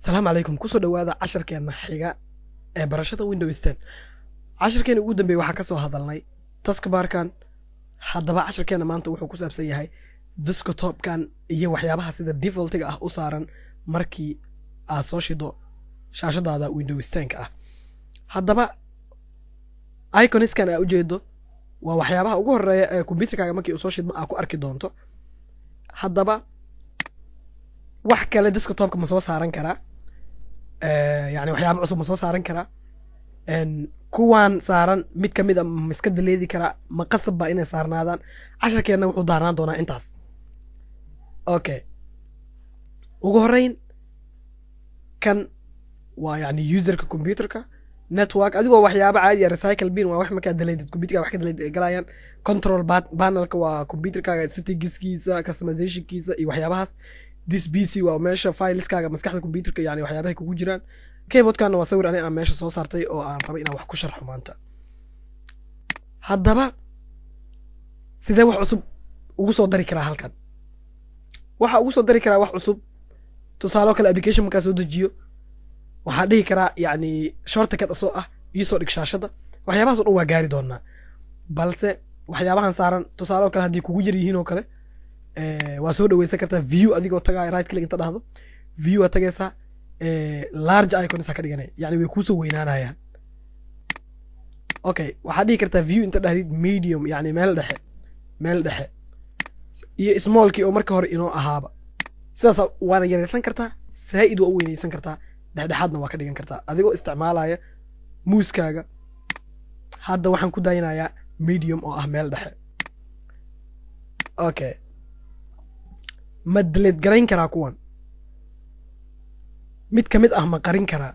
Asalaamu calaykum, kusoo dhowaada casharkeena xiga ee barashada Windows 10. Casharkeena ugu dambeeyey waxaa ka soo hadalnay taskbarkan. Haddaba casharkeena maanta wuxuu ku saabsan yahay desktopkan iyo waxyaabaha sida defaultiga ah u saaran markii aad soo shido shaashadaada Windows 10ka ah. Haddaba iconiskan aa ujeedo waa waxyaabaha ugu horeeya ee computerkaaga markii uu soo shidmo aa ku arki doonto. Haddaba wax kale desktopka ma soo saaran karaa? Yani waxyaaba cusub ma soo saaran karaa? Kuwaan saaran mid ka mid a ma iska daleedi karaa? Ma qasab ba inay saarnaadaan? Casharkeenna wuxuu daarnaan doonaa intaas. Okay, ugu horreyn kan waa yani userka computerka, network, adigoo waxyaaba caadi ah. Recycle bin waa wax markaa daleedid computerka wax ka daleedid ay galayaan. Control panelka waa computerkaaga settingskiisa, customizationkiisa iyo waxyaabahaas. This PC waa meesha fileskaaga, maskaxda computerka, yani waxyaabahay kugu jiraan. Keyboardkana waa sawir ani aan meesha soo saartay oo aan rabay inaan wax ku sharxo maanta. Haddaba sidee wax cusub ugu soo dari karaa halkan? Waxa ugu soo dari karaa wax cusub, tusaale oo kale, application markaa soo dejiyo, waxaa dhihi karaa yani shortcut asoo ah iisoo dhig shaashada. Waxyaabahaas o dhan waa gaari doonaa, balse waxyaabahan saaran, tusaale oo kale, haddii kugu yar yihiin oo kale, waa soo dhaweysan kartaa view adigoo tagaaya. Right click inta dhahdo, view aa tagaysaa, large icons ka dhiganaya, yani way kuusoo weynaanayaan. Okay, waxaad dhihi kartaa view inta dhahdid medium, yani meel dhexe, meel dhexe iyo smallkii oo marka hore inoo ahaaba. Sidaas waana yaraysan kartaa, saa'id waa u weynaysan kartaa, dhexdhexaadna waa ka dhigan kartaa adigoo isticmaalaya mousekaaga. Hadda waxaan ku daynayaa medium oo ah meel dhexe. Okay, ma delete garayn karaa kuwan? Mid ka mid ah ma qarin karaa?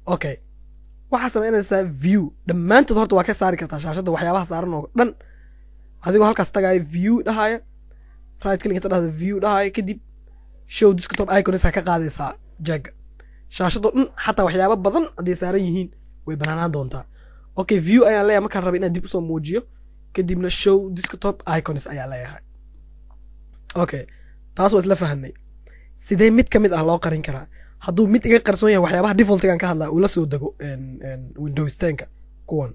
Okay, waxaa samaynaysaa view, dhammaantood horta waa ka saari kartaa shaashadda waxyaabaha saaran oo dhan, adigoo halkaas tagaaya, view dhahaya, right click inta dhahda, view dhahaya, kadib show desktop icons ka qaadaysaa jaaga. Shaashadoo dhan, xataa waxyaabo badan hadday saaran yihiin, way banaanaan doontaa. Okay, view ayaan leeyahay markaan raba inaan dib usoo muujiyo, kadibna show desktop icons ayaa leeyahay. Okay, taas waa isla fahanay. Sidee mid ka mid ah loo qarin karaa hadduu mid iga qarsoon yahay? Waxyaabaha defaultigan ka hadlaya uu la soo dego Windows 10ka kuwan,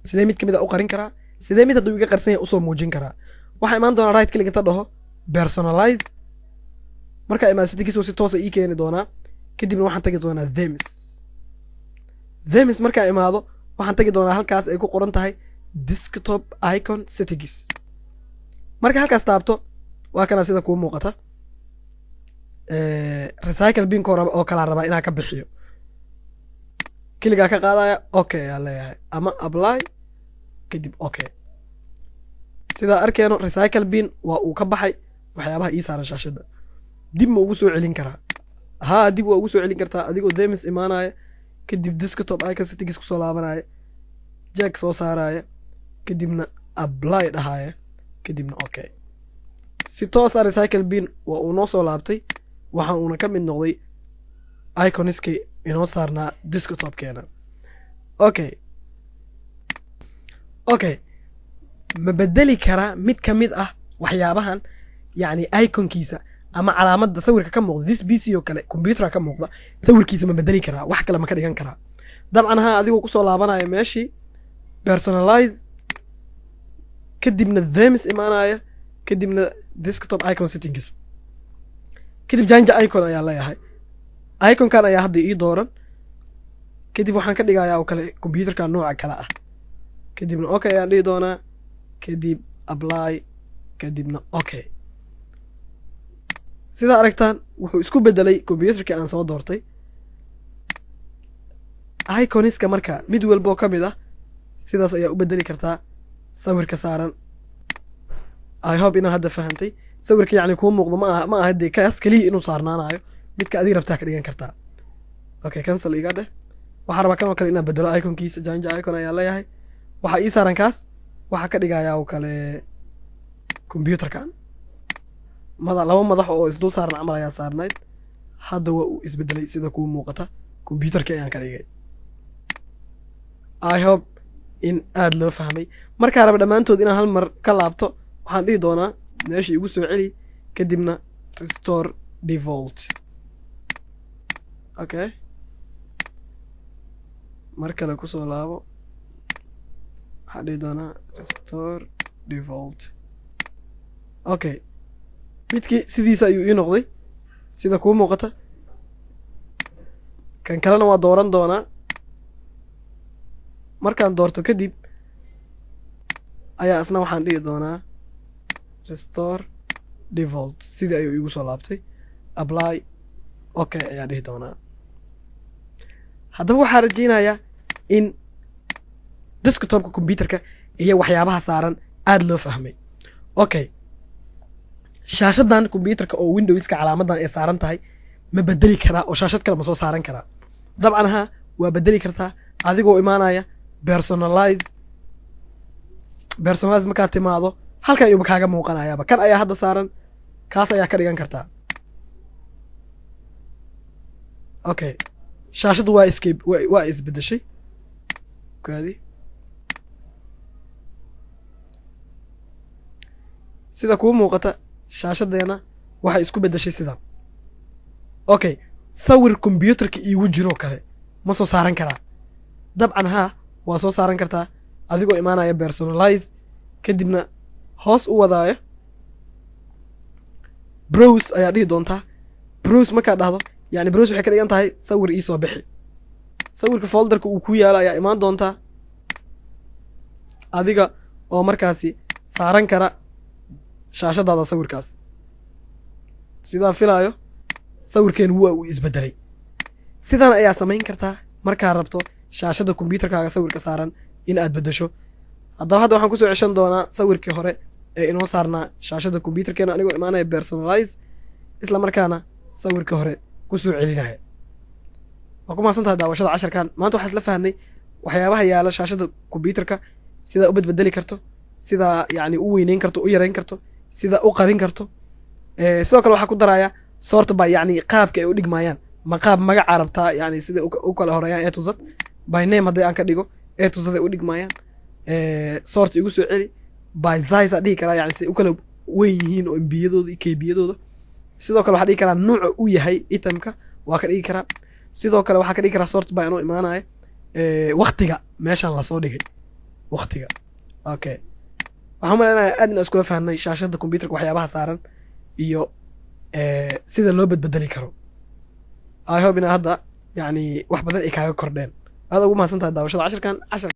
sidee mid ka mid ah u qarin karaa? Sidee mid hadduu iga qarsan yahay usoo muujin karaa? Waxaa imaan doonaa right click inta dhaho, personalize. Markaa imaan, settingkiisa si toosa ii keeni doonaa. Kadibna waxaan tagi doonaa themes. Themes markaa imaado, waxaan tagi doonaa halkaas ay ku qoran tahay desktop icon settings. Marka halkaas taabto, waa kana sida kuu muuqata. Recycle binka oo kalaa rabaa inaan ka bixiyo, keligaa ka qaadaya, okay ayaa leeyahay ama apply, kadib okay. Sidaa arkeeno, recycle bin waa uu ka baxay waxyaabaha ii saaran shaashadda. Dib ma ugu soo celin karaa? Haa, dib waa ugu soo celin kartaa adigoo themes imaanaya, kadib desktop icon settings kusoo laabanaya, check soo saaraya, kadibna apply dhahaya, kadibna okay. Si toosa recycle bin waa uu noo soo laabtay, waxa uuna ka mid noqday iconiskii inoo saarnaa desktopkeena. Okay, ma bedeli karaa mid ka mid ah waxyaabahan, yacni iconkiisa ama calaamadda sawirka ka muuqda this PC oo kale, computerka ka muuqda sawirkiisa, ma bedeli karaa? Wax kale ma ka dhigan karaa? Dabcan haa, adigoo kusoo laabanaya meeshii personalize, kadibna themes imaanaya, kadibna desktop icon settings, kadib change icon ayaa leeyahay. Iconkan ayaa hadda ii dooran. Kadib waxaan ka dhigayaa oo kale computerka nooca kale ah, kadibna okay ayaan dhihi doonaa, kadib apply, kadibna okay. Sidaa aragtaan, wuxuu isku bedelay computerkii aan soo doortay. Iconiska marka mid walboo ka mid ah sidaas ayaa u bedeli kartaa sawirka saaran. I hope inaa hadda fahantay. Sawirka yacni kuu muuqdo ma aha dee kaas keliya inuu saarnaanayo, midka adiga rabtaa ka dhigan kartaa. Okay, cancel iga dheh. Waxaan rabaa kan oo kale inaan bedelo iconkiisa. Change icon ayaa leeyahay. Waxaa ii saaran kaas, waxaa ka dhigayaa oo kale computerkan mada laba madax oo isdul saaran camal ayaa saarnayd. Hadda waa uu isbedelay sida kuu muuqata, computerka ayaan ka dhigay. I hope in aada loo fahmay. Markaa raba dhammaantood inaan hal mar ka laabto, waxaan dhihi doonaa meeshii igu soo celi, kadibna restore default. Okay, mar kale kusoo laabo. Waxaan dhihi doonaa restore default. Okay, midkii sidiisa ayuu ii noqday sida kuu muuqata. Kan kalena waa dooran doonaa. Markaan doorto kadib ayaa isna waxaan dhihi doonaa restore default. Sidii ayuu iigu soo laabtay. Apply, okay ayaa dhihi doonaa. Haddaba waxaa rajeynayaa in desktopka computerka iyo waxyaabaha saaran aada loo fahmay. Okay, shaashadan computerka oo Windowska calaamadan ay saaran tahay ma bedeli karaa oo shaashad kale ma soo saaran karaa? Dabcan ha, waa bedeli kartaa adigoo imaanaya personalize. Personalize markaad timaado, halkan ayuuba kaaga muuqanayaaba. Kan ayaa hadda saaran, kaas ayaa ka dhigan kartaa. Okay, shaashaddu waa escape, waa isbedeshay kaadi. Sida kuu muuqata, shaashadeena waxay isku bedeshay sidan. Okay, sawir computerka iigu jiroo kale ma soo saaran karaa? Dabcan haa, waa soo saaran kartaa adigoo imaanaya personalize, kadibna hoos u wadaaya, browse ayaa dhihi doontaa. Browse markaad dhahdo, yani browse waxay ka dhigan tahay sawir iisoo bixi. Sawirka folderka uu ku yaalo ayaa imaan doontaa adiga oo markaasi saaran kara shaashadaada sawirkaas. Sidaan filaayo, sawirkeen waa uu isbedelay. Sidan ayaa samayn kartaa markaa rabto shaashadda kombyuutarkaaga sawirka saaran in aad beddesho. Haddaba hadda waxaan kusoo ceshan doonaa sawirkii hore ee inoo saarnaa shaashadda kombyuutarkeena, anigoo imaanaya personalize, isla markaana sawirkii hore kusoo celinaya. Waa ku mahadsan tahay daawashada casharkan. Maanta waxaa isla fahnay waxyaabaha yaala shaashadda kombyuutarka, sidaa u bedbedeli karto, sidaa yacni u weyneyn karto, u yareyn karto, sida u qarin karto. Sidoo kale waxaa ku daraya sort by, yacni qaabka ay u dhigmayaan. Ma qaab magaca rabtaa, yani sida u kala horeeyaan A to Z? By name haddii aan ka dhigo, A to Z ay u dhigmayaan. Sort igu soo celi. By size aa dhihi karaa, yani siday u kala weyn yihiin oo MB-yadooda iyo KB-yadooda. Sidoo kale waxaa dhigi karaa nuuca u yahay itemka, waa ka dhigi karaa. Sidoo kale waxaa ka dhigi karaa sort by anoo imaanaya waktiga meeshan lasoo dhigay, waktiga. Okay, waxaan malaynayaa aad inaan iskula fahnay shaashadda computerka waxyaabaha saaran iyo sida loo bedbedeli karo. I hope inaa hadda yani wax badan ay kaaga kordheen. Aad ugu mahadsan tahay daawashada cashirkan cashar.